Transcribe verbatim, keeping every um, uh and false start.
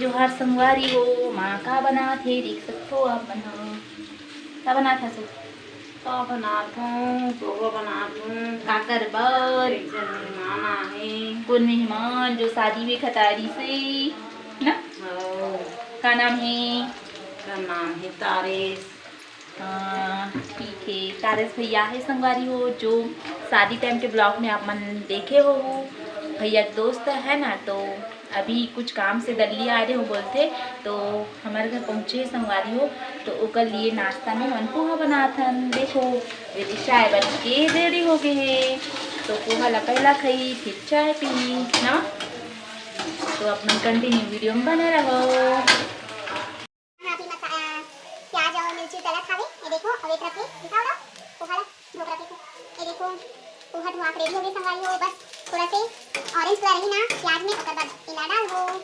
जोहार संगवारी हो, माँ का बनात हे, देख सकथो आप मन ह। का बनात हस? का बनात हूँ, पोहा बनात हूँ। काकर बर? एक झन मेहमान आहे। कोन मेहमान? जो शादी में खतारी से ना? हाँ। का नाम हे? का नाम हे? तारेस। हाँ, ठीक है। तारेस भैया है संगवारी हो, जो शादी टाइम के ब्लॉग में आप मन देखे हो, भैया के दोस्त है ना, तो अभी कुछ काम से दिल्ली आए रहे हो बोलथे, तो हमर घर पहुँचे हे संगवारी हो, तो ओकर लिए नाश्ता में हमन पोहा बनात हन। देखो, ये चाय बन के रेडी हो गए है, तो पोहा ला पहला खाई, फिर चाय पी ना। तो अपन कंटिन्यू वीडियो में बने रहो। हाँ, अभी मसा-, अ, प्याज और मिर्ची तलत हावे। ये देखो, अब एक तरफ के दिखाओ ना, पोहा ला धोक रखे थे। ये देखो, पोहा धोआ के रेडी हो गए संगवारी हो। बस थोड़ा से ऑरेंज कलर ही ना प्याज में, ओकर बाद इला डाल दो।